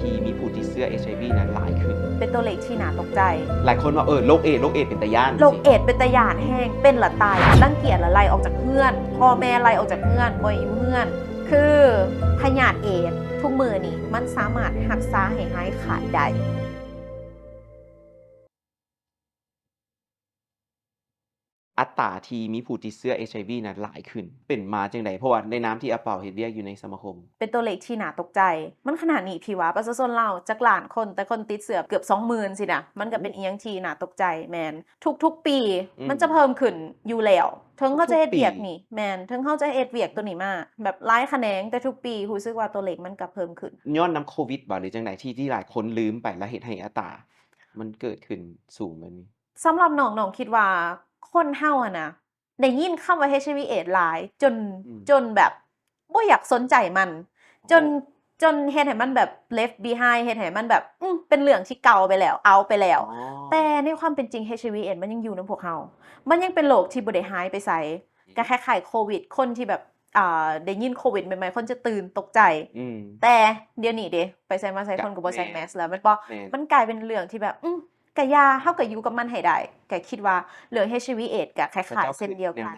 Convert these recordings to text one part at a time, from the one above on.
ທີ່ມີຜູ້ຕິດເຊື້ອ ເອດ ເອດ ໄອ ວີ ນັ້ນຫຼາຍຂຶ້ນ ເປັນຕົວເລກທີ່ໜ້າຕົກໃຈ. ຫຼາຍຄົນວ່າ ເອີ ໂລກເອດ ໂລກເອດ ເປັນຕາຢ້ານ ໂລກເອດ ເປັນຕາຢ້ານແຮງ ເປັນລະຕາຍ ລັງກຽດລະໄລ່ອອກຈາກເຮືອນ ພໍ່ແມ່ໄລ່ອອກຈາກເຮືອນ ບໍ່ໃຫ້ຢູ່ເຮືອນ. ຄືພະຍາດເອດ ທຸກມື້ນີ້ມັນສາມາດຮັກສາໃຫ້ຫາຍຂາດໄດ້. ອັດຕາທີ່ມີຜູ້ຕິດເຊື້ອ ເອດ ເອດ ໄອ ວີ ນັ້ນຫຼາຍຂຶ້ນ ເປັນມາຈັ່ງໃດ? ເພາະວ່າໃນນາມທີ່ອາເປົາເຮັດວຽກຢູ່ໃນສະມາຄົມ ເປັນຕົວເລກທີ່ໜ້າຕົກໃຈ. ມັນຂະໜາດນີ້ທີ່ວ່າປະຊາຊົນລາວຈັກລ້ານຄົນ ແຕ່ຄົນຕິດເຊື້ອເກືອບສອງໝື່ນຊີ້ນະ ມັນກໍເປັນອີ່ຫຍັງທີ່ໜ້າຕົກໃຈ. ແມ່ນ ທຸກໆປີ ມັນຈະເພີ່ມຂຶ້ນຢູ່ແລ້ວ ເຖິງເຮົາຈະເຮັດວຽກນີ້ ແມ່ນ ເຖິງເຮົາຈະເຮັດວຽກໂຕນີ້ມາແບບຫຼາຍຂະແໜງ ແຕ່ທຸກປີຮູ້ສຶກວ່າຕົວເລກມັນກໍເພີ່ມຂຶ້ນ. ຍ້ອນນຳໂຄວິດບໍ ຫຼືຈັ່ງໃດ ທີ່ ທີ່ຫຼາຍຄົນລືມໄປ ແລ້ວເຮັດໃຫ້ອັດຕາມັນເກີດຂຶ້ນສູງແບບນີ້? ສຳລັບນ້ອງ ນ້ອງຄິດວ່າຄົນເຮົາຫັ້ນນະ ໄດ້ຍິນຄຳວ່າ ເອດ ເອດ ໄອ ຫຼາຍ ຈົນ ຈົນແບບບໍ່ຢາກສົນໃຈມັນ ຈົນ ຈົນເຮັດໃຫ້ມັນແບບ left behind ເຮັດໃຫ້ມັນແບບ ອື ເປັນເລື່ອງທີ່ເກົ່າໄປແລ້ວ ເອົາໄປແລ້ວ. ແຕ່ໃນຄວາມເປັນຈິງ ເອດ ເອດ ໄອ ມັນຍັງຢູ່ນຳພວກເຮົາ ມັນຍັງເປັນໂລກທີ່ບໍ່ໄດ້ຫາຍໄປໃສ. ກໍຄ້າຍໆໂຄວິດ ຄົນທີ່ແບບ ອ່າ ໄດ້ຍິນໂຄວິດໃໝ່ໆ ຄົນຈະຕື່ນຕົກໃຈ ແຕ່ດຽວນີ້ເດ ໄປໃສມາໃສຄົນກໍບໍ່ໃສ່ແມສແລ້ວ ແມ່ນບໍ່? ມັນກາຍເປັນເລື່ອງທີ່ແບບ ອື ກະຢ່າ ເຮົາກໍຢູ່ກັບມັນໃຫ້ໄດ້. ກໍຄິດວ່າເລື່ອງ ເອດ ເອດ ກໍຄ້າຍໆເຊັ່ນດຽວກັນ.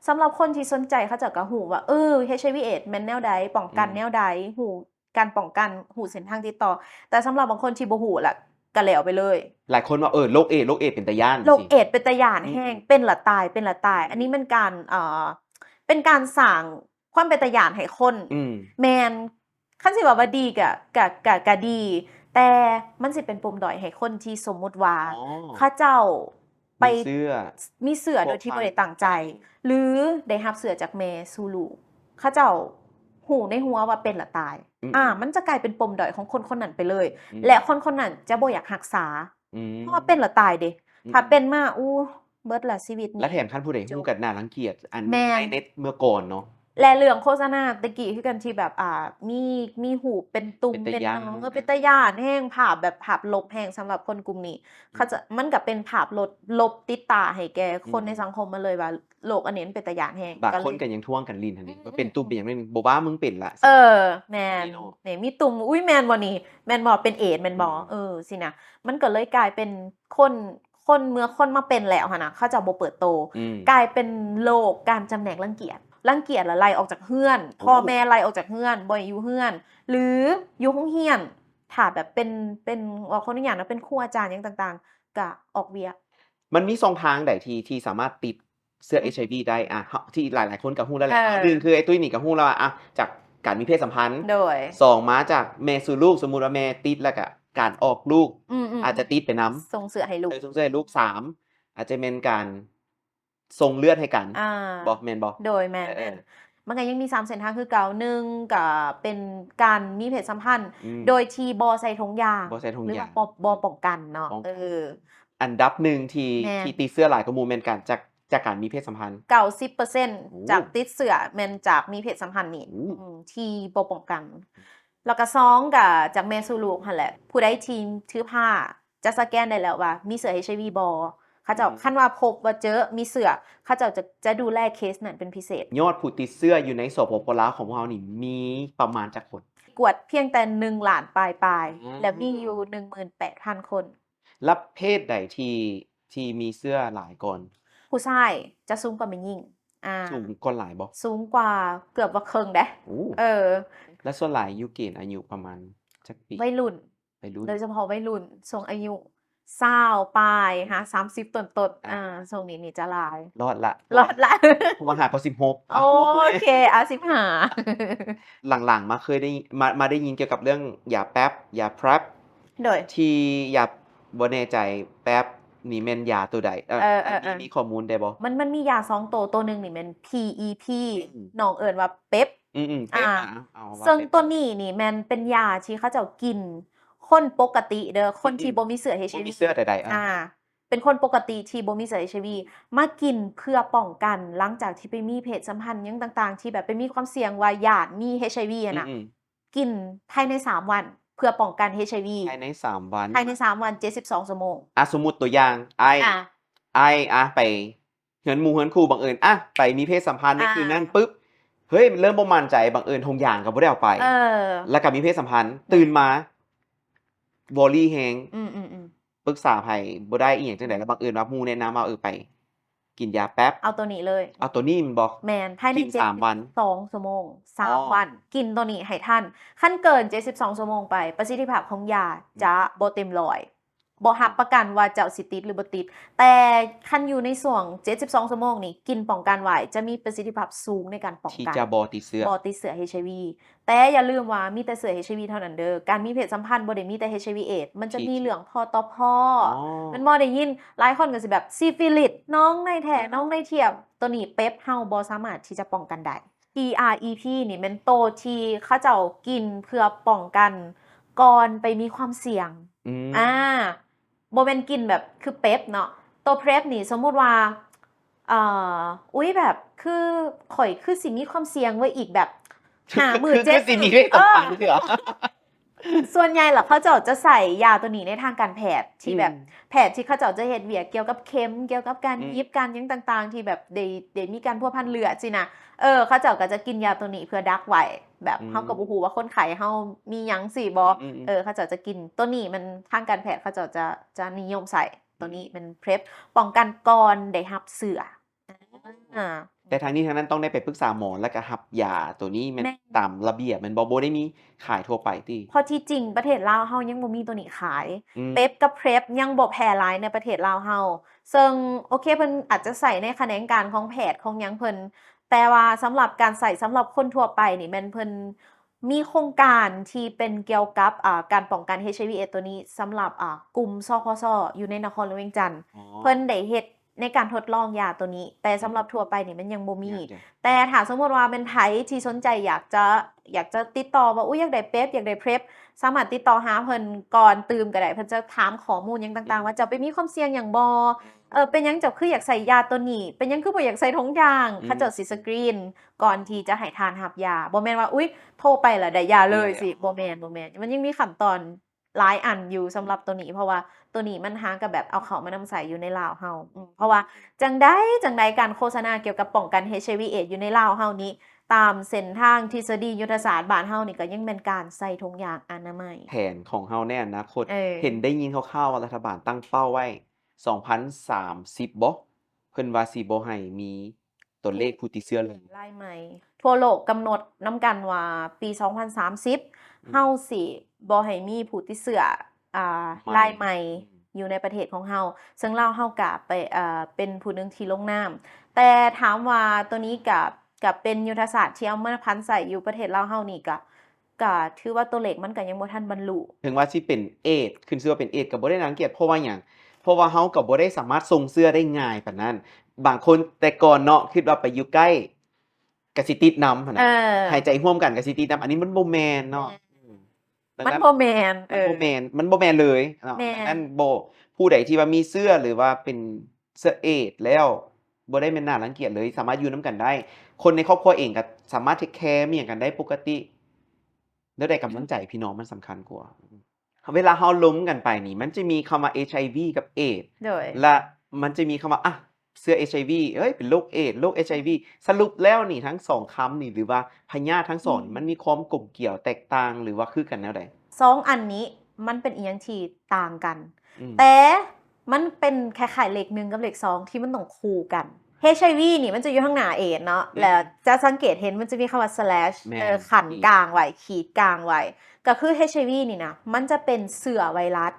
ສຳລັບຄົນທີ່ສົນໃຈ ເຂົາເຈົ້າກໍຮູ້ວ່າ ເອີ ເອດ ເອດ ແມ່ນແນວໃດ ປ້ອງກັນແນວໃດ ຮູ້ການປ້ອງກັນ ຮູ້ເສັ້ນທາງຕິດຕໍ່. ແຕ່ສຳລັບບາງຄົນທີ່ບໍ່ຮູ້ລະ ກໍແລ້ວໄປເລີຍ. ຫຼາຍຄົນວ່າ ເອີ ໂລກເອດ ໂລກເອດ ເປັນຕາຢ້ານ ໂລກເອດ ເປັນຕາຢ້ານແຮງ ເປັນລະຕາຍ ເປັນລະຕາຍ. ອັນນີ້ແມ່ນການ ເອີ ເປັນການສ້າງຄວາມເປັນຕາຢ້ານໃຫ້ຄົນ. ແມ່ນ ຄັນຊິເວົ້າວ່າດີກະ ກະ ກະ ກະດີ ແຕ່ມັນຊິເປັນປົມດ້ອຍໃຫ້ຄົນທີ່ສົມມຸດວ່າ ເຂົາເຈົ້າໄປມີເຊື້ອ ມີເຊື້ອໂດຍທີ່ບໍ່ໄດ້ຕັ້ງໃຈ ຫຼືໄດ້ຮັບເຊື້ອຈາກແມ່ສູ່ລູກ ເຂົາເຈົ້າຮູ້ໃນຫົວວ່າເປັນລະຕາຍ. ອືມ ອ່າ ມັນຈະກາຍເປັນປົມດ້ອຍຂອງຄົນຄົນນັ້ນໄປເລີຍ ແລະຄົນຄົນນັ້ນຈະບໍ່ຢາກຮັກສາ ເພາະວ່າເປັນລະຕາຍເດ. ຖ້າເປັນມາ ອູ ເບິດລະຊີວິດນີ້. ແລະແຖມຄັນຜູ້ໃດຮູ້ກໍໜ້າລັງກຽດ ອັນໃນ ໃນເມື່ອກ່ອນເນາະ. ແລະເລື່ອງໂຄສະນາແຕ່ກີ້ຄືກັນທີ່ແບບ ອ່າ ມີ ມີຮູບເປັນຕຸ່ມເປັນໜອງ ເອີ ເປັນຕາຢ້ານແຮງ ພາບແບບພາບລົບແຮງສຳລັບຄົນກຸ່ມນີ້. ເຂົາຈະ ມັນກໍເປັນພາບລົບ ລົບຕິດຕາໃຫ້ແກ່ຄົນໃນສັງຄົມມາເລີຍວ່າ ໂລກອັນນີ້ມັນເປັນຕາຢ້ານແຮງ. ບາງຄົນກໍຍັງທ້ວງກັນຫຼິ້ນຫັ້ນເດ ວ່າເປັນຕຸ່ມເປັນຫຍັງ ບໍ່ວ່າມຶງເປັນລະ. ເອີ ແມ່ນ ນີ້ເນາະ ນີ້ມີຕຸ່ມ ອຸ້ຍ ແມ່ນບໍ່ນີ້ ແມ່ນບໍ່ ເປັນເອດແມ່ນບໍ່? ເອີ ຊີ້ນະ ມັນກໍເລີຍກາຍເປັນຄົນ ຄົນ ເມື່ອຄົນມາເປັນແລ້ວຫັ້ນນະ ເຂົາເຈົ້າບໍ່ເປີດໂຕ ກາຍເປັນໂລກການຈຳແນກລັງກຽດ ລັງກຽດລະໄລ່ອອກຈາກເຮືອນ ພໍ່ແມ່ໄລ່ອອກຈາກເຮືອນ ບໍ່ໃຫ້ຢູ່ເຮືອນ ຫຼືຢູ່ໂຮງຮຽນ ຖ້າແບບເປັນ ເປັນ ຂໍອະນຸຍາດນະ ເປັນຄູອາຈານຫຍັງຕ່າງໆ ກະອອກວຽກ. ມັນມີຊ່ອງທາງໃດທີ່ ທີ່ສາມາດຕິດເຊື້ອ ເອດ ເອດ ໄອ ວີ ໄດ້? ອ່ະ ທີ່ຫຼາຍໆຄົນກໍຮູ້ແລ້ວແຫຼະ ໜຶ່ງຄືໄອ້ຕຸ້ຍນີ້ກໍຮູ້ແລ້ວວ່າ ອ່ະ ຈາກການມີເພດສຳພັນ ສອງມາຈາກແມ່ສູ່ລູກ ສົມມຸດວ່າແມ່ຕິດແລ້ວກໍ ການອອກລູກ ອືມໆ ອາດຈະຕິດໄປນຳ ສົ່ງເຊື້ອໃຫ້ລູກ ເອີ ສົ່ງເຊື້ອໃຫ້ລູກ. ສາມ ອາດຈະແມ່ນການສົ່ງເລືອດໃຫ້ກັນ ອ່າ ບໍ່ ແມ່ນບໍ່? ໂດຍ ແມ່ນ ເອີ ແມ່ນ ມັນກໍຍັງມີສາມເສັ້ນທາງຄືເກົ່າ ໜຶ່ງກໍເປັນການມີເພດສຳພັນ ອືມ ໂດຍທີ່ບໍ່ໃສ່ຖົງຢາງ ບໍ່ໃສ່ຖົງຢາງ ຫຼືວ່າບໍ່ ບໍ່ປ້ອງກັນເນາະ ປ້ອງກັນ ເອີ ອັນດັບໜຶ່ງທີ່ ແມ່ນ ທີ່ຕິດເຊື້ອຫຼາຍກວ່າໝູ່ແມ່ນການ ຈາກ ຈາກການມີເພດສຳພັນ ເກົ້າສິບເປີເຊັນ ໂອ້ ຈາກຕິດເຊື້ອແມ່ນຈາກມີເພດສຳພັນນີ້ ໂອ້ ອືມ ທີ່ບໍ່ປ້ອງກັນ. ແລ້ວກໍສອງກໍຈາກແມ່ສູ່ລູກຫັ້ນແຫຼະ ຜູ້ໃດທີ່ຖືພາຈະສະແກນໄດ້ແລ້ວວ່າມີເຊື້ອ ເອດ ເອດ ໄອ ວີ ບໍ່ ເຂົາເຈົ້າ ອືມ ຄັນວ່າພົບວ່າເຈີ ມີເຊື້ອ ເຂົາເຈົ້າຈະ ຈະດູແລເຄສນັ້ນເປັນພິເສດ. ຍອດຜູ້ຕິດເຊື້ອຢູ່ໃນ ສປປ ລາວ ຂອງພວກເຮົານີ້ມີປະມານຈັກຄົນ? ກວດພຽງແຕ່ໜຶ່ງລ້ານປາຍໆ ອືມ ແລ້ວມີຢູ່ໜຶ່ງໝື່ນແປດພັນຄົນ. ແລ້ວເພດໃດທີ່ ທີ່ມີເຊື້ອຫຼາຍກ່ອນ? ຜູ້ຊາຍຈະສູງກວ່າແມ່ຍິງ ອ່າ ສູງກ່ອນຫຼາຍບໍ່? ສູງກວ່າເກືອບວ່າເຄິ່ງເດ້. ໂອ້ ເອີ ແລ້ວສ່ວນຫຼາຍຢູ່ເກນອາຍຸປະມານຈັກປີ? ໄວລຸ້ນ ໄວລຸ້ນ ໂດຍສະເພາະໄວລຸ້ນ ຊ່ວງອາຍຸຊາວປາຍຫາສາມສິບຕົ້ນໆ ອ່າ ອ່າ ຊ່ວງນີ້ນີ້ຈະຫຼາຍ ລອດລະ ລອດລະ ເພາະວ່າຫາກໍສິບຫົກ. ໂອເຄ ອ່າ ສິບຫ້າ. ຫຼັງໆມາເຄີຍໄດ້ ມາ ມາໄດ້ຍິນກ່ຽວກັບເລື່ອງຢາແປັບ ຢາ PrEP ໂດຍ ທີ່ຢາ ບໍ່ແນ່ໃຈ PrEP ນີ້ແມ່ນຢາໂຕໃດ? ເອີ ເອີ ເອີ ມີ ມີຂໍ້ມູນໄດ້ບໍ່? ມັນ ມັນມີຢາສອງໂຕ ໂຕໜຶ່ງນີ້ແມ່ນ PEP ອືມ ນ້ອງເອີ້ນວ່າ PEP ອືມໆ PEP ອ່າ ອ່າ ເອົາ ເຊິ່ງໂຕນີ້ນີ້ແມ່ນເປັນຢາທີ່ເຂົາເຈົ້າກິນຄົນປົກກະຕິເດີ ຄົນທີ່ ອືມ ບໍ່ມີເຊື້ອ ເອດ ບໍ່ມີເຊື້ອໃດໆ ອ່າ ອ່າ ເປັນຄົນປົກກະຕິທີ່ບໍ່ມີເຊື້ອ ເອດ ມາກິນເພື່ອປ້ອງກັນ ຫຼັງຈາກທີ່ໄປມີເພດສຳພັນຫຍັງຕ່າງໆ ທີ່ແບບໄປມີຄວາມສ່ຽງວ່າຢ້ານມີ ເອດ ຫັ້ນນະ ອືມໆ ກິນພາຍໃນສາມວັນ ເພື່ອປ້ອງກັນ ເອດ ພາຍໃນສາມວັນ ພາຍໃນສາມວັນ ເຈັດສິບສອງຊົ່ວໂມງ. ອ່ະ ສົມມຸດຕົວຢ່າງ ອ້າຍ ອ່າ ອ້າຍ ອ່ະ ໄປເຮືອນໝູ່ເຮືອນຄູ່ ບັງເອີນ ອ່ະ ໄປມີເພດສຳພັນໃນ ອ່າ ຄືນນັ້ນປຶບ ເຮີ້ຍ ເລີ່ມບໍ່ໝັ້ນໃຈ ບັງເອີນຖົງຢາງກໍບໍ່ໄດ້ເອົາໄປ ເອີ ແລ້ວກໍມີເພດສຳພັນ ຕື່ນມາ ວໍຣີແຮງ ອືມ ອືມ ອືມ ປຶກສາໃຜບໍ່ໄດ້ອີ່ຫຍັງຈັ່ງໃດ ແລ້ວບັງເອີນວ່າໝູ່ແນະນຳວ່າ ເອີ ໄປກິນຢາແປັບ ເອົາໂຕນີ້ເລີຍ ເອົາໂຕນີ້ແມ່ນບໍ່? ແມ່ນ ພາຍໃນເຈັດສິບສອງຊົ່ວໂມງ ສາມວັນ ກິນໂຕນີ້ໃຫ້ທັນ ຄັນເກີນເຈັດສິບສອງຊົ່ວໂມງໄປ ປະສິດທິພາບຂອງຢາຈະບໍ່ເຕັມຮ້ອຍ ບໍ່ຮັບປະກັນວ່າເຈົ້າຊິຕິດ ຫຼື ບໍ່ຕິດ ແຕ່ຄັນຢູ່ໃນຊ່ວງເຈັດສິບສອງຊົ່ວໂມງນີ້ ກິນປ້ອງກັນໄວ້ ຈະມີປະສິດທິພາບສູງໃນການປ້ອງກັນ ທີ່ຈະບໍ່ຕິດເຊື້ອ ບໍ່ຕິດເຊື້ອ ເອດ ແຕ່ຢ່າລືມວ່າມີແຕ່ເຊື້ອ ເອດ ເທົ່ານັ້ນເດີ ການມີເພດສຳພັນບໍ່ໄດ້ມີແຕ່ ເອດ ມັນຈະມີເລື່ອງ ພໍຕໍ່ພໍ ອໍ ແມ່ນບໍ່? ໄດ້ຍິນຫຼາຍຄົນກໍຊິແບບ ຊິຟິລິດ ໜອງໃນແທ ໜອງໃນທຽມ ໂຕນີ້ເປັບເຮົາບໍ່ສາມາດທີ່ຈະປ້ອງກັນໄດ້ ທີ ອາ ອີ ພີ ນີ້ແມ່ນໂຕທີ່ເຂົາເຈົ້າກິນເພື່ອປ້ອງກັນກ່ອນໄປມີຄວາມສ່ຽງ ອືມ ອາ ບໍ່ແມ່ນກິນແບບຄືເປັບເນາະ ໂຕເພຣັບນີ້ ສົມມຸດວ່າ ເອີ ອຸ້ຍ ແບບຄືຂ້ອຍຄືຊິມີຄວາມສ່ຽງເວີ້ຍ ອີກແບບຫ້າມື້ ເຈັດມື້ ຄືຊິມີເພດສຳພັນເທື່ອ ສ່ວນໃຫຍ່ລະເຂົາເຈົ້າຈະໃຊ້ຢາໂຕນີ້ໃນທາງການແພດ ທີ່ແບບ ອືມ ແພດທີ່ເຂົາເຈົ້າຈະເຮັດວຽກກ່ຽວກັບເຂັມ ກ່ຽວກັບການ ອືມ ຫຍິບ ການຫຍັງຕ່າງໆ ທີ່ແບບໄດ້ ໄດ້ມີການພົວພັນເລືອດຊີ້ນະ ເອີ ເຂົາເຈົ້າກໍຈະກິນຢາໂຕນີ້ເພື່ອດັກໄວ້ ແບບ ອືມ ເຮົາກໍບໍ່ຮູ້ວ່າຄົນໄຂ້ເຮົາມີຫຍັງຊີ້ບໍ ອືມ ເອີ ເຂົາເຈົ້າຈະກິນ ໂຕນີ້ມັນ ທາງການແພດເຂົາເຈົ້າຈະ ຈະນິຍົມໃຊ້ ໂຕນີ້ແມ່ນເພຣັບ ປ້ອງກັນກ່ອນໄດ້ຮັບເຊື້ອ ອາ ແຕ່ທັງນີ້ທັງນັ້ນຕ້ອງໄດ້ໄປປຶກສາໝໍ ແລ້ວກໍຮັບຢາໂຕນີ້ແມ່ນ ແມ່ນ ຕາມລະບຽບແມ່ນບໍ່? ບໍ່ໄດ້ມີຂາຍທົ່ວໄປຕິ? ເພາະທີ່ຈິງປະເທດລາວເຮົາຍັງບໍ່ມີໂຕນີ້ຂາຍ ອືມ ເປັບກັບເພຣັບຍັງບໍ່ແຜ່ຫຼາຍໃນປະເທດລາວເຮົາ ເຊິ່ງ ໂອເຄ ເພິ່ນອາດຈະໃຊ້ໃນຂະແໜງການຂອງແພດຂອງຫຍັງເພິ່ນ ແຕ່ວ່າສຳລັບການໃຊ້ສຳລັບຄົນທົ່ວໄປນີ້ແມ່ນເພິ່ນ ມີໂຄງການທີ່ເປັນກ່ຽວກັບ ອາ ການປ້ອງກັນ ເອດ ໂຕນີ້ ສຳລັບ ອາ ກຸ່ມ ສພສ ຢູ່ໃນນະຄອນຫຼວງວຽງຈັນ ອໍ ເພິ່ນໄດ້ເຮັດໃນການທົດລອງຢາໂຕນີ້ ແຕ່ສຳລັບ ອືມ ທົ່ວໄປນີ້ມັນຍັງບໍ່ມີ ແຕ່ຖ້າສົມມຸດວ່າແມ່ນໃຜທີ່ສົນໃຈຢາກຈະ ຢາກຈະຕິດຕໍ່ວ່າ ອຸ້ຍ ຢາກໄດ້ເປັບ ຢາກໄດ້ເພຣັບ ສາມາດຕິດຕໍ່ຫາເພິ່ນກ່ອນຕື່ມກໍໄດ້ ເພິ່ນຈະຖາມຂໍ້ມູນຫຍັງຕ່າງໆ ອືມ ວ່າເຈົ້າໄປມີຄວາມສ່ຽງຫຍັງບໍ່? ເອີ ເປັນຫຍັງເຈົ້າຄືຢາກໃຊ້ຢາໂຕນີ້? ເປັນຫຍັງຄືບໍ່ຢາກໃສ່ຖົງຢາງ? ອືມ ເຂົາເຈົ້າຊິສະກຣີນ ກ່ອນທີ່ຈະໃຫ້ທ່ານຮັບຢາ ບໍ່ແມ່ນວ່າ ອຸ້ຍ ໂທໄປແລ້ວໄດ້ຢາເລີຍ ແມ່ນແລ້ວ ຊິ ບໍ່ແມ່ນ ບໍ່ແມ່ນ ມັນຍັງມີຂັ້ນຕອນຫຼາຍອັນຢູ່ສຳລັບໂຕນີ້ ເພາະວ່າໂຕນີ້ມັນຫາກໍແບບເອົາເຂົ້າມານຳໃຊ້ຢູ່ໃນລາວເຮົາ ອືມ ເພາະວ່າຈັ່ງໃດຈັ່ງໃດ ການໂຄສະນາກ່ຽວກັບປ້ອງກັນ ເອດ ຢູ່ໃນລາວເຮົານີ້ ຕາມເສັ້ນທາງທິດສະດີຍຸດທະສາດບ້ານເຮົານີ້ ກໍຍັງແມ່ນການໃສ່ຖົງຢາງອະນາໄມ ແຜນຂອງເຮົາໃນອະນາຄົດ ເອີ ເຫັນໄດ້ຍິນຄ່າວໆວ່າລັດຖະບານຕັ້ງເປົ້າໄວ້ ສອງພັນສາມສິບບໍ ເພິ່ນວ່າຊິບໍ່ໃຫ້ມີ ຕົວເລກຜູ້ຕິດເຊື້ອເລີຍ ລາຍໃໝ່ ທົ່ວໂລກກຳນົດນຳກັນວ່າປີສອງພັນສາມສິບ ອືມ ເຮົາຊິບໍ່ໃຫ້ມີຜູ້ຕິດເຊື້ອ ອ່າ ລາຍໃໝ່ ອືມ ຢູ່ໃນປະເທດຂອງເຮົາ ເຊິ່ງລາວເຮົາກະໄປ ເອີ ເປັນຜູ້ໜຶ່ງທີ່ລົງນາມ ແຕ່ຖາມວ່າໂຕນີ້ກະ ກະເປັນຍຸດທະສາດທີ່ເອົາມາຜັນໃສ່ຢູ່ປະເທດລາວເຮົານີ້ກະ ກະຖືວ່າຕົວເລກມັນກະຍັງບໍ່ທັນບັນລຸ ເຖິງວ່າຊິເປັນເອດ ຂຶ້ນຊື່ວ່າເປັນເອດ ກະບໍ່ໄດ້ໜ້າລັງກຽດ ເພາະວ່າຫຍັງ? ເພາະວ່າເຮົາກະບໍ່ໄດ້ສາມາດສົ່ງເຊື້ອໄດ້ງ່າຍປານນັ້ນ ບາງຄົນແຕ່ກ່ອນເນາະ ຄິດວ່າໄປຢູ່ໃກ້ກະຊິຕິດນຳຫັ້ນນະ ເອີ ຫາຍໃຈຮ່ວມກັນກະຊິຕິດນຳ ອັນນີ້ມັນບໍ່ແມ່ນເນາະ ແມ່ນ ອືມ ມັນບໍ່ແມ່ນ ເອີ ມັນບໍ່ແມ່ນ ມັນບໍ່ແມ່ນເລີຍເນາະ ແມ່ນ ດັ່ງນັ້ນບໍ່ ຜູ້ໃດທີ່ວ່າມີເຊື້ອ ຫຼືວ່າເປັນ ເຊື້ອເອດແລ້ວບໍ່ໄດ້ແມ່ນໜ້າລັງກຽດເລີຍ ສາມາດຢູ່ນຳກັນໄດ້ ຄົນໃນຄອບຄົວເອງກໍສາມາດເທກແຄ ມີຫຍັງກັນໄດ້ປົກກະຕິ ແນວໃດກຳລັງໃຈພີ່ນ້ອງມັນສຳຄັນກວ່າ ເວລາເຮົາລົມກັນໄປນີ້ ມັນຈະມີຄຳວ່າ ເອດ ແລະ ມັນຈະມີຄຳວ່າ ອ່ະ ເຊື້ອ ເອດ ເອີຍ ເປັນໂລກເອດ ໂລກ ເອດ ສະຫຼຸບແລ້ວນີ້ ທັງສອງຄຳນີ້ ຫຼືວ່າພະຍາດທັງສອງນີ້ ອືມ ມັນມີຄວາມກົມກຽວແຕກຕ່າງ ຫຼືວ່າຄືກັນແນວໃດ? ສອງອັນນີ້ມັນເປັນອີ່ຫຍັງທີ່ຕ່າງກັນ ອືມ ແຕ່ ມັນເປັນຄ້າຍໆເລກໜຶ່ງກັບເລກສອງທີ່ມັນຕ້ອງຄູ່ກັນ ເອດ ນີ້ມັນຈະຢູ່ທາງໜ້າເອດເນາະ ອືມ ແລ້ວຈະສັງເກດເຫັນມັນຈະມີຄຳວ່າ slash ແມ່ນ ເອີ ຂັ້ນກາງໄວ້ ຂີດກາງໄວ້ ກໍຄື ເອດ ນີ້ນະ ມັນຈະເປັນເຊື້ອໄວຣັສ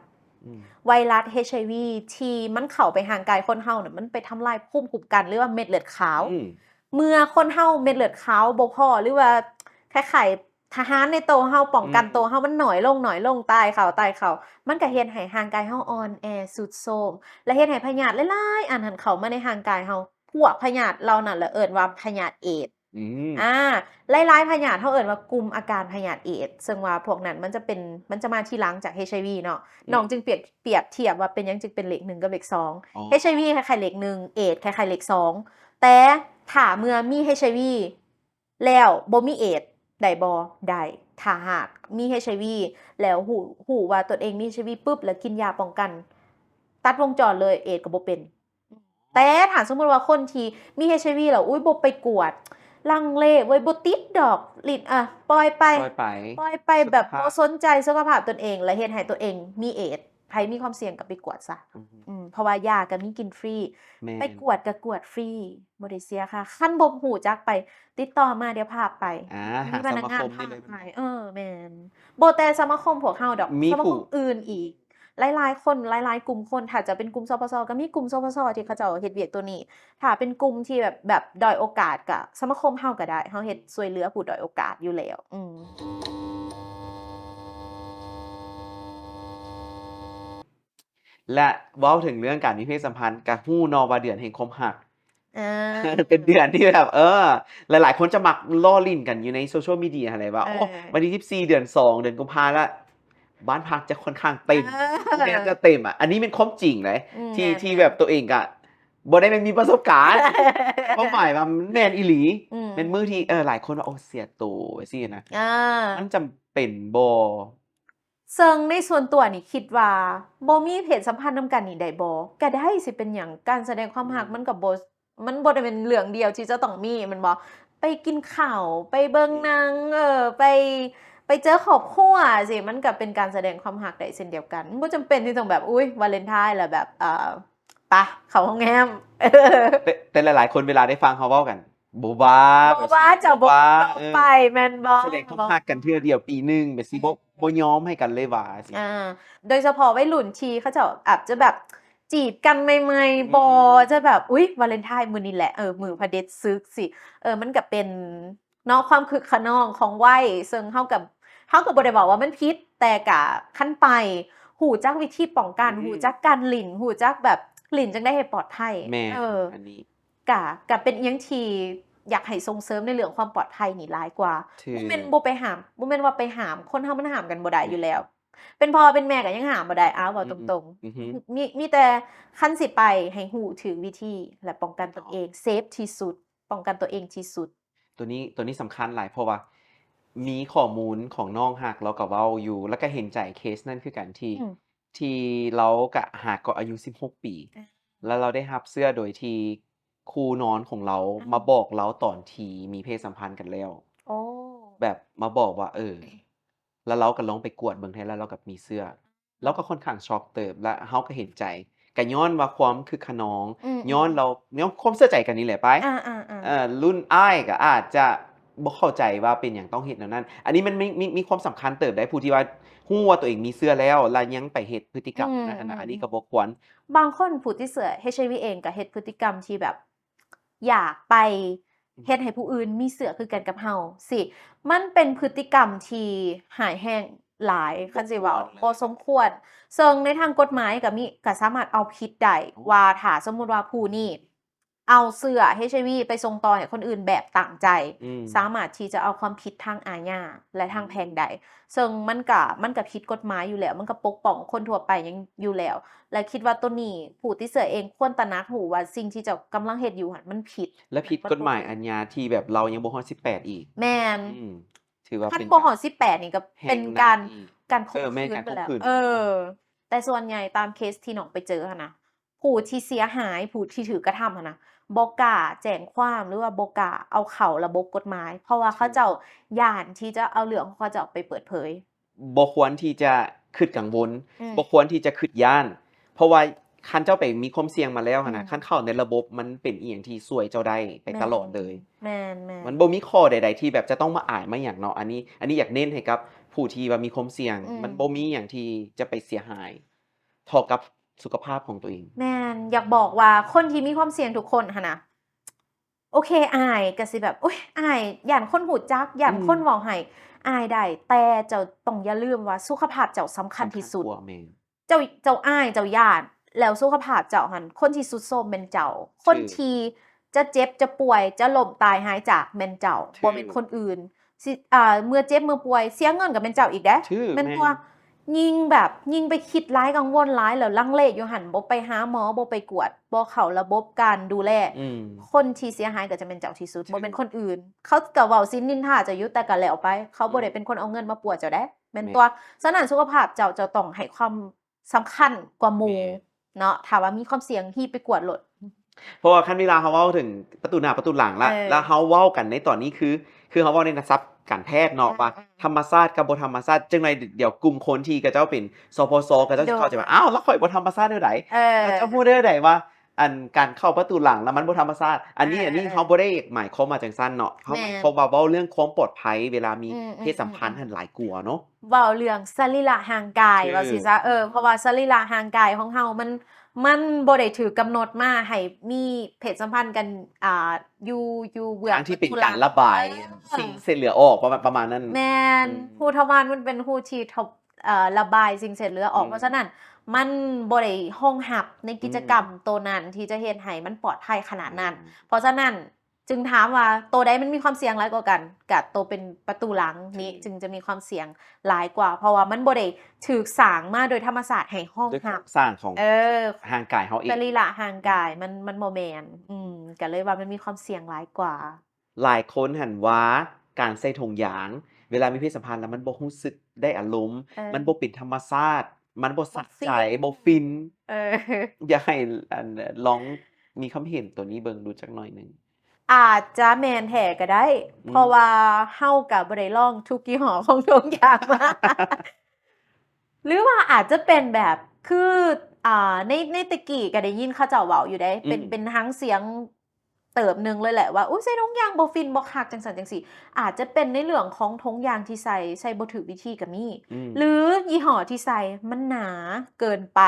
ອືມ ໄວຣັສ ເອດ ທີ່ມັນເຂົ້າໄປຮ່າງກາຍຄົນເຮົານະ ມັນໄປທຳລາຍພູມຄຸ້ມກັນ ຫຼືວ່າເມັດເລືອດຂາວ ອືມ ເມື່ອຄົນເຮົາເມັດເລືອດຂາວບໍ່ພໍ ຫຼືວ່າຄ້າຍໆ ທະຫານໃນໂຕເຮົາ ປ້ອງກັນ ອືມ ໂຕເຮົາມັນໜ້ອຍລົງ ໜ້ອຍລົງ ຕາຍເຂົ້າ ຕາຍເຂົ້າ ມັນກະເຮັດໃຫ້ຮ່າງກາຍເຮົາອ່ອນແອ ຊຸດໂຊມ ແລະ ເຮັດໃຫ້ພະຍາດຫຼາຍໆອັນຫັ້ນເຂົ້າມາໃນຮ່າງກາຍເຮົາ ພວກພະຍາດເຫຼົ່ານັ້ນລະເອີ້ນວ່າພະຍາດເອດ ອືມ ອ່າ ຫຼາຍໆພະຍາດເຮົາເອີ້ນວ່າກຸ່ມອາການພະຍາດເອດ ເຊິ່ງວ່າພວກນັ້ນມັນຈະເປັນ ມັນຈະມາທີຫຼັງຈາກ ເອດ ເນາະ ອືມ ນ້ອງຈຶ່ງປຽບ ປຽບທຽບວ່າເປັນຫຍັງຈຶ່ງເປັນເລກໜຶ່ງກັບເລກສອງ ອໍ ເອດ ຄ້າຍໆເລກໜຶ່ງ ເອດຄ້າຍໆເລກສອງ ແຕ່ຖ້າເມື່ອມີ ເອດ ແລ້ວບໍ່ມີເອດໄດ້ບໍ່? ໄດ້ ຖ້າຫາກມີ ເອດ ແລ້ວຮູ້ ຮູ້ວ່າຕົນເອງມີ ເອດ ປຶບ ແລ້ວກິນຢາປ້ອງກັນ ຕັດວົງຈອນເລີຍ ເອດກໍບໍ່ເປັນ ແຕ່ຖ້າສົມມຸດວ່າຄົນທີ່ມີ ເອດ ແລ້ວ ອຸ້ຍ ບໍ່ໄປກວດ ລັງເລເວີຍ ບໍ່ຕິດດອກ ຫຼິ້ນ ອ່ະ ປ່ອຍໄປ ປ່ອຍໄປ ປ່ອຍໄປແບບ ສຸຂະພາບ ບໍ່ສົນໃຈສຸຂະພາບຕົນເອງ ແລະເຮັດໃຫ້ຕົວເອງມີເອດ. ໃຜມີຄວາມສ່ຽງກໍໄປກວດຊະ ອືຮຶ ອືມ ເພາະວ່າຢາກໍມີກິນຟຣີ ແມ່ນ ໄປກວດກໍກວດຟຣີ ບໍ່ໄດ້ເສຍຄ່າ ຄັນບໍ່ຮູ້ຈັກໄປຕິດຕໍ່ມາ ດຽວພາໄປ ອ່າ ມີພະນັກງານພາໄປ ຫາສະມາຄົມໄດ້ເລີຍ ເອີ ແມ່ນ ບໍ່ແຕ່ສະມາຄົມພວກເຮົາດອກ ມີ ສະມາຄົມອື່ນອີກ ຫຼາຍໆຄົນ ຫຼາຍໆກຸ່ມຄົນ ຖ້າຈະເປັນກຸ່ມ ສປສ ກໍມີກຸ່ມ ສປສ ທີ່ເຂົາເຈົ້າເຮັດວຽກໂຕນີ້ ຖ້າເປັນກຸ່ມທີ່ແບບ ແບບດ້ອຍໂອກາດ ກໍສະມາຄົມເຮົາກໍໄດ້ ເຮົາເຮັດຊ່ວຍເຫຼືອຜູ້ດ້ອຍໂອກາດຢູ່ແລ້ວ ອືມ. ແລະ ເວົ້າເຖິງເລື່ອງການມີເພດສຳພັນ ກະຮູ້ເນາະວ່າເດືອນແຫ່ງຄວາມຮັກ ອ່າ ເປັນເດືອນທີ່ແບບ ເອີ ຫຼາຍໆຄົນຈະມັກລໍ້ຫຼິ້ນກັນຢູ່ໃນໂຊຊຽວມີເດຍຫັ້ນແຫຼະວ່າ ເອີ ໂອ້ ວັນທີສິບສີ່ ເດືອນສອງ ເດືອນກຸມພາລະ ບ້ານພັກຈະຄ່ອນຂ້າງເຕັມ ເອີ ໂຮງແຮມຈະເຕັມອະ ອັນນີ້ແມ່ນຄວາມຈິງເລີຍ ອືມ ທີ່ ແມ່ນ ທີ່ແບບໂຕເອງກະບໍ່ໄດ້ແມ່ນມີປະສົບການ ຄວາມໝາຍວ່າມັນແມ່ນອີ່ຫຼີ ອືມ ແມ່ນມື້ທີ່ ເອີ ຫຼາຍຄົນວ່າ ໂອ້ ເສຍໂຕ ຈັ່ງຊີ້ນະ ອ່າ ມັນຈຳເປັນບໍ່? ເຊິ່ງໃນສ່ວນຕົວນີ້ຄິດວ່າ ບໍ່ມີເພດສຳພັນນຳກັນນີ້ໄດ້ບໍ່? ກະໄດ້ ຊິເປັນຫຍັງ? ການສະແດງຄວາມຮັກ ອືມ ມັນກະບໍ່ ມັນບໍ່ໄດ້ເປັນເລື່ອງດຽວທີ່ຈະຕ້ອງມີ ແມ່ນບໍ່? ໄປກິນເຂົ້າ ໄປເບິ່ງໜັງ ອືມ ເອີ ໄປ ໄປເຈີຄອບຄົວຊີ້ ມັນກະເປັນການສະແດງຄວາມຮັກໄດ້ເຊັ່ນດຽວກັນ. ບໍ່ຈຳເປັນທີ່ຕ້ອງແບບ ອຸ້ຍ ວາເລັນທາຍ ແລ້ວແບບ ເອີ ປະ ເຂົ້າໂຮງແຮມ ແຕ່ ແຕ່ຫຼາຍໆຄົນເວລາໄດ້ຟັງເຮົາເວົ້າກັນ ບໍ່ວ່າ ບໍ່ວ່າ ເຈົ້າບໍ່ ບໍ່ວ່າ ເອີ ໄປ ແມ່ນບໍ່? ສະແດງຄວາມຮັກກັນເທື່ອດຽວປີໜຶ່ງ ແບບຊິບໍ່ ບໍ່ຍອມໃຫ້ກັນເລີຍຫວາ ຊີ້ ອ່າ ໂດຍສະເພາະໄວລຸ້ນທີ່ເຂົາເຈົ້າອາດຈະແບບຈີບກັນໃໝ່ໆ ອືມ ບໍ່ ຈະແບບ ອຸ້ຍ ວາເລັນທາຍມື້ນີ້ແຫຼະ ເອີ ມື້ພະເດັດສຶກ ຊີ້ ເອີ ມັນກະເປັນ ເນາະ ຄວາມຄຶກຂະນອງຂອງໄວ ເຊິ່ງເຮົາກໍ ເຮົາກໍບໍ່ໄດ້ເວົ້າວ່າມັນຜິດ ແຕ່ກະຄັນໄປ ຮູ້ຈັກວິທີປ້ອງກັນ ອືມ ຮູ້ຈັກການຫຼິ້ນ ຮູ້ຈັກແບບຫຼິ້ນຈັ່ງໃດໃຫ້ປອດໄພ ແມ່ນ ເອີ ອັນນີ້ກະ ກະເປັນອີ່ຫຍັງທີ່ຢາກໃຫ້ສົ່ງເສີມໃນເລື່ອງຄວາມປອດໄພນີ້ຫຼາຍກວ່າ ຖືກ ບໍ່ແມ່ນບໍ່ໄປຫ້າມ ບໍ່ແມ່ນວ່າໄປຫ້າມ ຄົນເຮົາມັນຫ້າມກັນບໍ່ໄດ້ຢູ່ແລ້ວ ແມ່ນ ເປັນພໍ່ເປັນແມ່ກໍຍັງຫ້າມບໍ່ໄດ້ ອ້າວ ເວົ້າ ອືມ ຕົງໆ ອືມ ມີ ມີແຕ່ຄັນຊິໄປໃຫ້ຮູ້ຖືກວິທີ ແລະ ປ້ອງກັນຕົນເອງ ເຊຟທີ່ສຸດ ປ້ອງກັນຕົວເອງທີ່ສຸດ. ຕົວນີ້ ຕົວນີ້ສຳຄັນຫຼາຍ ເພາະວ່າມີຂໍ້ມູນຂອງນ້ອງຮັກ ລາວກໍເວົ້າຢູ່ ລາວກໍເຫັນໃຈເຄສນັ້ນຄືກັນ ທີ່ ອືມ ທີ່ລາວກະຮັກກໍອາຍຸສິບຫົກປີ ອືມ ແລ້ວລາວໄດ້ຮັບເຊື້ອໂດຍທີ່ຄູ່ນອນຂອງລາວ ອືມ ມາບອກລາວຕອນທີ່ມີເພດສຳພັນກັນແລ້ວ ໂອ້ ແບບມາບອກວ່າ ເອີ ແລ້ວລາວກໍລອງໄປກວດເບິ່ງແທ້ ແລ້ວລາວກໍມີເຊື້ອ ລາວກໍຄ່ອນຂ້າງຊັອກເຕີບ ແລະ ເຮົາກໍເຫັນໃຈ ກໍຍ້ອນວ່າຄວາມຄຶກຂະນອງ ອືມໆ ຍ້ອນລາວ ຍ້ອນຄວາມເຊື່ອໃຈກັນນີ້ແຫຼະໄປ ອ່າໆໆ ເອີ ລຸ້ນອ້າຍກໍອາດຈະບໍ່ເຂົ້າໃຈວ່າເປັນຫຍັງຕ້ອງເຮັດແນວນັ້ນ ອັນນີ້ມັນມີ ມີ ມີຄວາມສຳຄັນເຕີບໄດ໋ ຜູ້ທີ່ວ່າຮູ້ວ່າຕົວເອງມີເຊື້ອແລ້ວ ແລະ ຍັງໄປເຮັດພຶດຕິກຳ ອືມ ນັ້ນນະ ອືມ ອັນນີ້ກໍບໍ່ຄວນ. ບາງຄົນຜູ້ຕິດເຊື້ອ ເອດ ເອດ ເອດ ກໍເຮັດພຶດຕິກຳທີ່ແບບ ຢາກໄປ ອືມ ເຮັດໃຫ້ຜູ້ອື່ນມີເຊື້ອຄືກັນກັບເຮົາຊີ້ ມັນເປັນພຶດຕິກຳທີ່ຮ້າຍແຮງຫຼາຍ ບໍ່ ຄັນຊິເວົ້າ ບໍ່ສົມຄວນ ບໍ່ສົມຄວນ ເຊິ່ງໃນທາງກົດໝາຍກໍມີ ກໍສາມາດເອົາຜິດໄດ້ ໂອ້ ວ່າຖ້າສົມມຸດວ່າຜູ້ນີ້ເອົາເຊື້ອ ເອດ ເອດ ໄວ ໄປສົ່ງຕໍ່ໃຫ້ຄົນອື່ນແບບຕັ້ງໃຈ ອືມ ສາມາດທີ່ຈະເອົາຄວາມຜິດທາງອາຍາ ແລະ ທາງແພ່ງໄດ້ ອືມ ເຊິ່ງມັນກະ ມັນກະຜິດກົດໝາຍຢູ່ແລ້ວ ມັນກະປົກປ້ອງຄົນທົ່ວໄປຫຍັງຢູ່ແລ້ວ ແລະ ຄິດວ່າໂຕນີ້ຜູ້ຕິດເຊື້ອເອງຄວນຕະໜັກຮູ້ວ່າສິ່ງທີ່ເຈົ້າກຳລັງເຮັດຢູ່ຫັ້ນມັນຜິດ ແລະ ຜິດກົດໝາຍອາຍາທີ່ແບບລາວຍັງບໍ່ຮອດສິບແປດອີກ ແມ່ນ ອືມ ຖືວ່າ ຄັນບໍ່ຮອດສິບແປດນີ້ກະເປັນການ ແຮງໜັກອີກ ການຂົ່ມຂືນໄປແລ້ວ ເອີ ແມ່ນການຂົ່ມຂືນ ເອີ ແຕ່ສ່ວນໃຫຍ່ຕາມເຄສທີ່ນ້ອງໄປເຈີຫັ້ນນະ ຜູ້ທີ່ເສຍຫາຍ ຜູ້ທີ່ຖືກກະທຳຫັ້ນນະ ບໍ່ກ້າແຈ້ງຄວາມ ຫຼືວ່າບໍ່ກ້າເອົາເຂົ້າລະບົບກົດໝາຍ ເພາະວ່າເຂົາເຈົ້າຢ້ານທີ່ຈະເອົາເລື່ອງຂອງເຂົາເຈົ້າໄປເປີດເຜີຍ ບໍ່ຄວນທີ່ຈະຄຶດກັງວົນ ອືມ ບໍ່ຄວນທີ່ຈະຄຶດຢ້ານ ເພາະວ່າຄັນເຈົ້າໄປມີຄວາມສ່ຽງມາແລ້ວຫັ້ນນະ ອືມ ຄັນເຂົ້າໃນລະບົບ ມັນເປັນອີ່ຫຍັງທີ່ຊ່ວຍເຈົ້າໄດ້ໄປຕະຫຼອດເລີຍ ແມ່ນໆ ມັນບໍ່ມີຂໍ້ໃດໆທີ່ແບບຈະຕ້ອງມາອາຍມາຫຍັງເນາະ ອັນນີ້ ອັນນີ້ຢາກເນັ້ນໃຫ້ກັບຜູ້ທີ່ວ່າມີຄວາມສ່ຽງ ອືມ ມັນບໍ່ມີຫຍັງທີ່ຈະໄປເສຍຫາຍ ເທົ່າກັບສຸຂະພາບຂອງຕົວເອງ ແມ່ນ ຢາກບອກວ່າຄົນທີ່ມີຄວາມສ່ຽງທຸກຄົນຫັ້ນນະ ໂອເຄ ອາຍກໍຊິແບບ ໂອ້ຍ ອາຍ ຢ້ານຄົນຮູ້ຈັກ ຢ້ານ ອືມ ຄົນເວົ້າໃຫ້ ອາຍໄດ້ ແຕ່ເຈົ້າຕ້ອງຢ່າລືມວ່າສຸຂະພາບເຈົ້າສຳຄັນທີ່ສຸດ ສຳຄັນກວ່າ ແມ່ນ ເຈົ້າ ເຈົ້າອາຍ ເຈົ້າຢ້ານ ແລ້ວສຸຂະພາບເຈົ້າຫັ້ນ ຄົນທີ່ຊຸດໂຊມແມ່ນເຈົ້າ ຖືກ ຄົນທີ່ຈະເຈັບ ຈະປ່ວຍ ຈະລົ້ມຕາຍຫາຍຈາກແມ່ນເຈົ້າ ຖືກ ບໍ່ແມ່ນຄົນອື່ນ ຊິ ອ່າ ເມື່ອເຈັບເມື່ອປ່ວຍ ເສຍເງິນກໍແມ່ນເຈົ້າອີກເດ້ ຖືກ ແມ່ນ ແມ່ນ ກວ່າ ຍິ່ງແບບ ຍິ່ງໄປຄິດຫຼາຍ ກັງວົນຫຼາຍ ແລ້ວລັງເລຢູ່ຫັ້ນ ບໍ່ໄປຫາໝໍ ບໍ່ໄປກວດ ບໍ່ເຂົ້າລະບົບການດູແລ ອືມ ຄົນທີ່ເສຍຫາຍກໍຈະແມ່ນເຈົ້າທີ່ສຸດ ຖືກ ບໍ່ແມ່ນຄົນອື່ນ ເຂົາກໍເວົ້າສິນນິນທາເຈົ້າຢູ່ ແຕ່ກໍແລ້ວໄປ ເຂົາບໍ່ໄດ້ ອືມ ເປັນຄົນເອົາເງິນມາປົວເຈົ້າເດ້ ແມ່ນ ແມ່ນ ຕົວະ ສະນັ້ນສຸຂະພາບເຈົ້າ ເຈົ້າຕ້ອງໃຫ້ຄວາມສຳຄັນກວ່າໝູ່ ແມ່ນ ເນາະ ຖ້າວ່າມີຄວາມສ່ຽງ ຮີບໄປກວດໂລດ ເພາະວ່າຄັນເວລາເຮົາເວົ້າເຖິງປະຕູໜ້າປະຕູຫຼັງລະ ເອີ ແລ້ວເຮົາເວົ້າກັນໃນຕອນນີ້ຄື ຄືເຮົາເວົ້າໃນນະສັບການແພດເນາະ ອືມ ວ່າ ອືມ ທຳມະຊາດກັບບໍ່ທຳມະຊາດ ຈັ່ງໃດດຽວກຸ່ມຄົນທີ່ເຂົາເຈົ້າເປັນ ສພສ ເຂົາເຈົ້າ ໂດຍ ຊິເຂົ້າໃຈວ່າ ອ້າວ ແລ້ວຂ້ອຍບໍ່ທຳມະຊາດແນວໃດ? ເອີ ເຂົາເຈົ້າຮູ້ໄດ້ໃດວ່າ ອັນການເຂົ້າປະຕູຫຼັງແລ້ວມັນບໍ່ທຳມະຊາດ? ອັນນີ້ ອ່າ ອັນນີ້ ເອີ ເຮົາບໍ່ໄດ້ໝາຍຄວາມວ່າຈັ່ງຊັ້ນເນາະ ເຮົາ ແມ່ນ ໝາຍຄວາມວ່າເວົ້າເລື່ອງຄວາມປອດໄພເວລາມີ ອືມ ເພດສຳພັນ ອືມ ຫັ້ນຫຼາຍກວ່າເນາະ ເວົ້າເລື່ອງສະລີລະຮ່າງກາຍ ຄື ວ່າຊີ້ຊະ ເອີ ເພາະວ່າສະລີລະຮ່າງກາຍຂອງເຮົາມັນ ມັນບໍ່ໄດ້ຖືກກຳນົດມາໃຫ້ມີເພດສຳພັນກັນ ອ່າ ຢູ່ ຢູ່ເບື້ອງ ທາງທີ່ເປັນການລະບາຍ ເອີ ສິ່ງເສດເຫຼືອອອກ ປະມານ ປະມານນັ້ນ ແມ່ນ ອືມ ຮູທະວານມັນເປັນຮູທີ່ ເອີ ລະບາຍສິ່ງເສດເຫຼືອອອກ ອືມ ເພາະສະນັ້ນມັນບໍ່ໄດ້ຮອງຮັບໃນກິດຈະກຳ ອືມ ໂຕນັ້ນທີ່ຈະເຮັດໃຫ້ມັນປອດໄພຂະໜາດນັ້ນ ອືມ ເພາະສະນັ້ນ ຈຶ່ງຖາມວ່າໂຕໃດມັນມີຄວາມສ່ຽງຫຼາຍກວ່າກັນ? ກະໂຕເປັນປະຕູຫຼັງນີ້ ຄື ຈຶ່ງຈະມີຄວາມສ່ຽງຫຼາຍກວ່າ ເພາະວ່າມັນບໍ່ໄດ້ຖືກສ້າງມາໂດຍທຳມະຊາດໃຫ້ຮອງຮັບ ໂດຍໂຄງສ້າງຂອງ ເອີ ຮ່າງກາຍເຮົາເອງ ສະລີລະຮ່າງກາຍ ອືມ ມັນ ມັນບໍ່ແມ່ນ ອືມ ກະເລີຍວ່າມັນມີຄວາມສ່ຽງຫຼາຍກວ່າ. ຫຼາຍຄົນຫັ້ນວ່າການໃສ່ຖົງຢາງ ເວລາມີເພດສຳພັນແລ້ວມັນບໍ່ຮູ້ສຶກໄດ້ອາລົມ ເອີ ມັນບໍ່ເປັນທຳມະຊາດ ມັນບໍ່ສະໃຈ ບໍ່ຟິນ ບໍ່ຟິນ ເອີ ຢາກໃຫ້ ອັນ ລອງມີຄວາມເຫັນໂຕນີ້ເບິ່ງດູຈັກໜ້ອຍໜຶ່ງ. ອາດຈະແມ່ນແທ້ກໍໄດ້ ອືມ ເພາະວ່າເຮົາກໍບໍ່ໄດ້ລອງທຸກຍີ່ຫໍ້ຂອງຖົງຢາງມາ ຫຼືວ່າອາດຈະເປັນແບບ ຄື ອ່າ ໃນ ໃນແຕ່ກີ້ກໍໄດ້ຍິນເຂົາເຈົ້າເວົ້າຢູ່ເດ້ ເປັນ ອືມ ເປັນຫາງສຽງເຕີບໜຶ່ງເລີຍແຫຼະວ່າ ໂອ້ຍ ໃສ່ຖົງຢາງບໍ່ຟິນ ບໍ່ຄັກ ຈັ່ງຊັ້ນຈັ່ງຊີ້ ອາດຈະເປັນໃນເລື່ອງຂອງຖົງຢາງທີ່ໃສ່ ໃສ່ບໍ່ຖືກວິທີກໍມີ ອືມ ຫຼືຍີ່ຫໍ້ທີ່ໃສ່ມັນໜາເກີນໄປ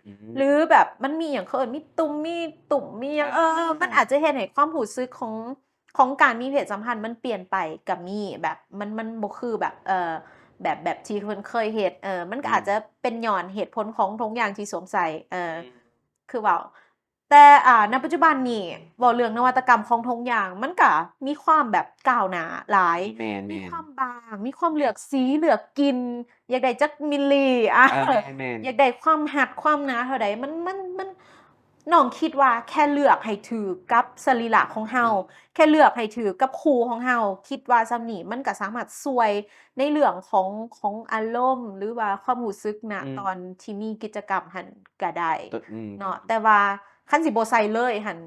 ອືມ ຫຼືແບບມັນມີຫຍັງ ເຂົາເອີ້ນມີຕຸ່ມ ມີຕຸ່ມ ມີຫຍັງ ອ່າ ເອີ ມັນອາດຈະເຮັດໃຫ້ຄວາມຮູ້ສຶກຂອງ ຂອງການມີເພດສຳພັນມັນປ່ຽນໄປກໍມີ ແບບມັນ ມັນບໍ່ຄືແບບ ເອີ ແບບ ແບບທີ່ເພິ່ນເຄີຍເຮັດ ເອີ ມັນກໍອືມ ອາດຈະເປັນຍ້ອນເຫດຜົນຂອງຖົງຢາງທີ່ສວມໃສ່ ເອີ ອືມ ຄືເວົ້າ ແຕ່ ອ່າ ນະປັດຈຸບັນນີ້ ເວົ້າເລື່ອງນະວັດຕະກຳຂອງຖົງຢາງ ມັນກະມີຄວາມແບບກ້າວໜ້າຫຼາຍ ແມ່ນໆ ມີຄວາມບາງ ມີຄວາມເລືອກສີ ເລືອກກິ່ນ ຢາກໄດ້ຈັກມິນລີ ອ່າ ເອີ ແມ່ນໆ ຢາກໄດ້ຄວາມຮັດ ຄວາມໜາເທົ່າໃດ ມັນ ມັນ ມັນ ນ້ອງຄິດວ່າແຄ່ເລືອກໃຫ້ຖືກກັບສະລີລະຂອງເຮົາ ອືມ ແຄ່ເລືອກໃຫ້ຖືກກັບຄູ່ຂອງເຮົາ ຄິດວ່າສ່ຳນີ້ມັນກະສາມາດຊ່ວຍໃນເລື່ອງຂອງ ຂອງອາລົມ ຫຼືວ່າຄວາມຮູ້ສຶກນະ ອືມ ຕອນທີ່ມີກິດຈະກຳຫັ້ນກະໄດ້ ໂຕ ອືມ ເນາະ ແຕ່ວ່າຄັນຊິບໍ່ໃສ່ເລີຍຫັ້ນ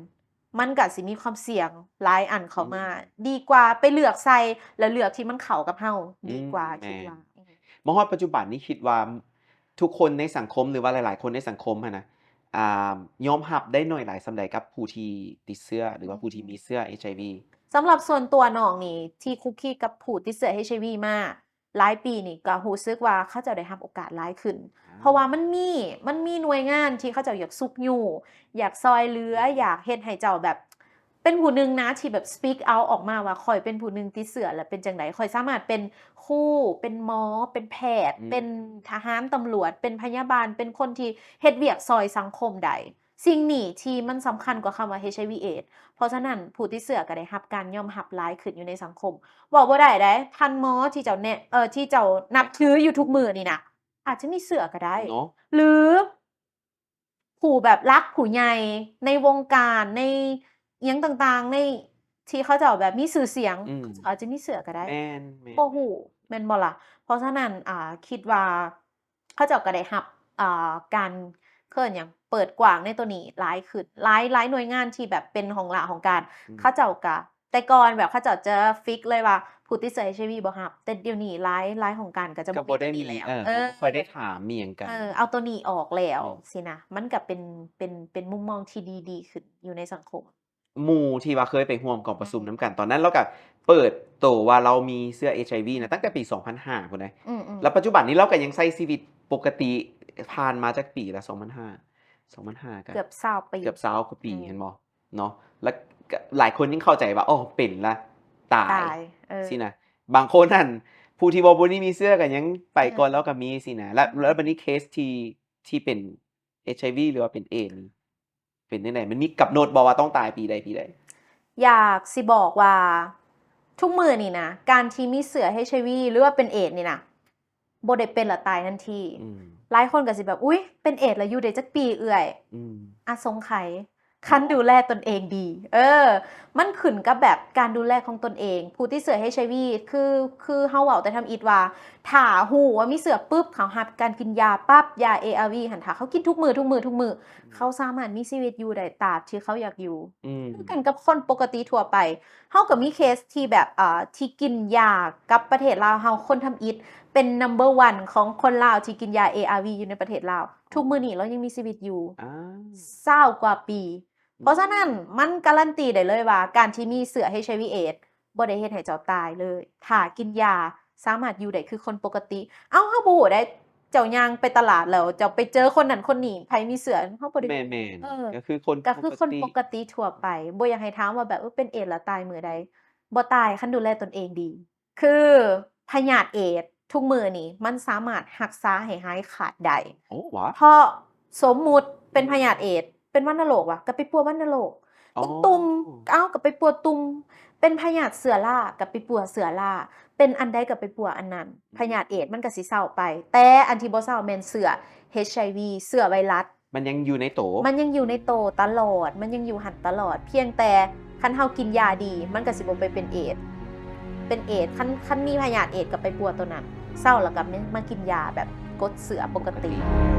ມັນກະຊິມີຄວາມສ່ຽງຫຼາຍອັນເຂົ້າມາ ອືມ ດີກວ່າໄປເລືອກໃສ່ ແລ້ວເລືອກທີ່ມັນເຂົ້າກັບເຮົາ ອືມ ດີກວ່າ ແມ່ນ ຄິດວ່າ ອືມ ມາຮອດປັດຈຸບັນນີ້ຄິດວ່າທຸກຄົນໃນສັງຄົມ ຫຼືວ່າຫຼາຍໆຄົນໃນສັງຄົມຫັ້ນນະ ອ່າ ຍອມຮັບໄດ້ໜ້ອຍຫຼາຍສ່ຳໃດກັບຜູ້ທີ່ຕິດເຊື້ອ ຫຼືວ່າ ອືມ ຜູ້ທີ່ມີເຊື້ອ ເອດ ເອັດ ໄອ ວີ? ສຳລັບສ່ວນຕົວນ້ອງນີ້ ທີ່ຄຸກຄີກັບຜູ້ຕິດເຊື້ອ ເອດ ເອັດ ໄອ ວີ ມາ ຫຼາຍປີນີ້ກໍຮູ້ສຶກວ່າເຂົາເຈົ້າໄດ້ຮັບໂອກາດຫຼາຍຂຶ້ນ ອ່າ ເພາະວ່າມັນມີ ມັນມີໜ່ວຍງານທີ່ເຂົາເຈົ້າຢາກຊຸກຍູ້ ຢາກຊ່ອຍເຫຼືອ ອືມ ຢາກເຮັດໃຫ້ເຈົ້າແບບ ເປັນຜູ້ໜຶ່ງນະທີ່ແບບ speak out ອອກມາວ່າ ຂ້ອຍເປັນຜູ້ໜຶ່ງຕິດເຊື້ອ ແລ້ວເປັນຈັ່ງໃດ ຂ້ອຍສາມາດເປັນຄູ ເປັນໝໍ ເປັນແພດ ອືມ ເປັນທະຫານ ຕຳຫຼວດ ເປັນພະຍາບານ ເປັນຄົນທີ່ເຮັດວຽກຊ່ອຍສັງຄົມໄດ້. ສິ່ງນີ້ທີ່ມັນສຳຄັນກວ່າຄຳວ່າ ເອດ ເອັດ ໄອ ວີ ເອດ ເພາະສະນັ້ນ ຜູ້ຕິດເຊື້ອກໍໄດ້ຮັບການຍອມຮັບຫຼາຍຂຶ້ນຢູ່ໃນສັງຄົມ. ເວົ້າບໍ່ໄດ້ເດ້ ທ່ານໝໍທີ່ເຈົ້າແນະ ເອີ ທີ່ເຈົ້ານັບຖືຢູ່ທຸກມື້ນີ້ນະ ອາດຈະມີເຊື້ອກໍໄດ້ ເນາະ ຫຼື ຜູ້ແບບຫຼັກຜູ້ໃຫຍ່ໃນວົງການ ໃນຫຍັງຕ່າງໆ ໃນທີ່ເຂົາເຈົ້າແບບມີຊື່ສຽງ ອືມ ເຂົາເຈົ້າອາດຈະມີເຊື້ອກໍໄດ້ ແມ່ນໆ ບໍ່ຮູ້ ແມ່ນບໍ່ລະ? ເພາະສະນັ້ນ ອ່າ ຄິດວ່າ ເຂົາເຈົ້າກໍໄດ້ຮັບ ອ່າ ການ ເອີ້ນຫຍັງ ເປີດກວ້າງໃນໂຕນີ້ຫຼາຍຂຶ້ນ ຫຼາຍ ຫຼາຍໜ່ວຍງານທີ່ແບບເປັນຫ້ອງລະຫ້ອງການ ອືມ ເຂົາເຈົ້າກໍ ແຕ່ກ່ອນແບບເຂົາເຈົ້າຈະຟິກເລີຍວ່າຜູ້ຕິດເຊື້ອ ເອດ ໄອ ວີ ບໍ່ຮັບ ແຕ່ດຽວນີ້ຫຼາຍ ຫຼາຍຫ້ອງການກໍຈະ ກໍບໍ່ໄດ້ມີ ບໍ່ມີແລ້ວ ເອີ ເອີ ບໍ່ຄ່ອຍໄດ້ຖາມມີຫຍັງກັນ ເອີ ເອົາໂຕນີ້ອອກແລ້ວ ອືມ ຊີ້ນະ ມັນກໍເປັນ ເປັນ ເປັນມຸມມອງທີ່ດີ ດີຂຶ້ນຢູ່ໃນສັງຄົມ. ໝູ່ທີ່ວ່າເຄີຍໄປຮ່ວມກອງປະຊຸມ ອືມ ນຳກັນ ຕອນນັ້ນລາວກໍເປີດໂຕວ່າລາວມີເຊື້ອ ເອດ ເອັດ ໄອ ວີ ນະ ຕັ້ງແຕ່ປີສອງພັນຫ້າພຸ້ນເດ ອືມໆ ແລ້ວປັດຈຸບັນນີ້ລາວກໍຍັງໃຊ້ຊີວິດປົກກະຕິ ຜ່ານມາຈັກປີລະ ສອງພັນຫ້າ ສອງພັນຫ້າກໍເກືອບຊາວປີ ເກືອບຊາວກວ່າປີ ອືມ ເຫັນບໍ່ເນາະ ແລ້ວກໍຫຼາຍຄົນຍັງເຂົ້າໃຈວ່າ ໂອ້ ເປັນລະຕາຍ ຕາຍ ເອີ ຊີ້ນະ ບາງຄົນຫັ້ນ ຜູ້ທີ່ວ່າບໍ່ໄດ້ມີເຊື້ອກໍຍັງໄປກ່ອນ ເອີ ແລ້ວກໍມີຊີ້ນະ ແລ້ວ ແລ້ວບັດນີ້ເຄສທີ່ ທີ່ເປັນ ເອດ ເອັດ ໄອ ວີ ຫຼືວ່າເປັນເອດສ໌ນີ້ ເປັນຈັ່ງໃດ? ມັນມີກຳນົດບໍ່ວ່າຕ້ອງຕາຍປີໃດ ປີໃດ? ຢາກຊິບອກວ່າ ທຸກມື້ນີ້ນະ ການທີ່ມີເຊື້ອ ເອດ ເອັດ ໄອ ວີ ຫຼືວ່າເປັນເອດສ໌ນີ້ນະ ບໍ່ໄດ້ເປັນແລ້ວຕາຍທັນທີ ອືມ ຫຼາຍຄົນກໍຊິແບບ ອຸ້ຍ ເປັນເອດສ໌ແລ້ວຢູ່ໄດ້ຈັກປີເອື້ອຍ? ອືມ ອາ ສົງໄຂ ຄັນດູແລຕົນເອງດີ. ເອີ ມັນຂຶ້ນກັບແບບການດູແລຂອງຕົນເອງ. ຜູ້ຕິດເຊື້ອ ເອດ ຄື ຄືເຮົາເວົ້າແຕ່ທຳອິດວ່າ ຖ້າຮູ້ວ່າມີເຊື້ອປຶບ ເຂົາຮັບການກິນຢາປັບ ຢາ ເອອາວີ ຫັ້ນ ຖ້າເຂົາກິນທຸກມື້ ທຸກມື້ ທຸກມື້ ເຂົາສາມາດມີຊີວິດຢູ່ໄດ້ຕາບທີ່ເຂົາຢາກຢູ່. ອືມ ຄືກັນກັບຄົນປົກກະຕິທົ່ວໄປ. ເຮົາກໍມີເຄສທີ່ແບບ ເອີ ທີ່ກິນຢາກັບປະເທດລາວເຮົາ ຄົນທຳອິດ ເປັນ number one ຂອງຄົນລາວທີ່ກິນຢາ ເອອາວີ ຢູ່ໃນປະເທດລາວ. ທຸກມື້ນີ້ລາວຍັງມີຊີວິດຢູ່ ອາ ຊາວກວ່າປີ. ເພາະສະນັ້ນ ມັນກາລັນຕີໄດ້ເລີຍວ່າ ການທີ່ມີເຊື້ອ ເອດ ບໍ່ໄດ້ເຮັດໃຫ້ເຈົ້າຕາຍເລີຍ. ຖ້າກິນຢາສາມາດຢູ່ໄດ້ຄືຄົນປົກກະຕິ. ເອົ້າ ເຮົາບໍ່ຮູ້ໃດ໋ ເຈົ້າຍ່າງໄປຕະຫຼາດແລ້ວ ເຈົ້າໄປເຈີຄົນນັ້ນຄົນນີ້ ໃຜມີເຊື້ອ ເຮົາບໍ່ໄດ້ ແມ່ນໆ ເອີ ກໍຄືຄົນ ກໍຄືຄົນປົກກະຕິ ປົກກະຕິທົ່ວໄປ. ບໍ່ຢາກໃຫ້ຖາມວ່າແບບ ເອີ ເປັນເອດແລ້ວຕາຍມື້ໃດ? ບໍ່ຕາຍ ຄັນດູແລຕົນເອງດີ. ຄືພະຍາດເອດທຸກມື້ນີ້ ມັນສາມາດຮັກສາໃຫ້ຫາຍຂາດໄດ້. ໂອ້ ຫວາ? ເພາະສົມມຸດເປັນພະຍາດເອດ ເປັນວັນນະໂລກຫວາ ກໍໄປປົວວັນນະໂລກ. ອໍ ເປັນຕຸ່ມ ເອົ້າ ກໍໄປປົວຕຸ່ມ. ເປັນພະຍາດເຊື້ອລາ ກໍໄປປົວເຊື້ອລາ. ເປັນອັນໃດກໍໄປປົວອັນນັ້ນ. ອືມ ພະຍາດເອດມັນກໍຊິເຊົາໄປ. ແຕ່ອັນທີ່ບໍ່ເຊົາແມ່ນເຊື້ອ ເອດ ເຊື້ອໄວຣັສ. ມັນຍັງຢູ່ໃນໂຕ ມັນຍັງຢູ່ໃນໂຕຕະຫຼອດ ມັນຍັງຢູ່ຫັ້ນຕະຫຼອດ. ພຽງແຕ່ຄັນເຮົາກິນຢາດີ ມັນກໍຊິບໍ່ໄປເປັນເອດ ເປັນເອດ. ຄັນ ຄັນມີພະຍາດເອດກໍໄປປົວໂຕນັ້ນ ເຊົາແລ້ວກໍມາ ມາກິນຢາແບບກົດເຊື້ອປົກກະຕິ.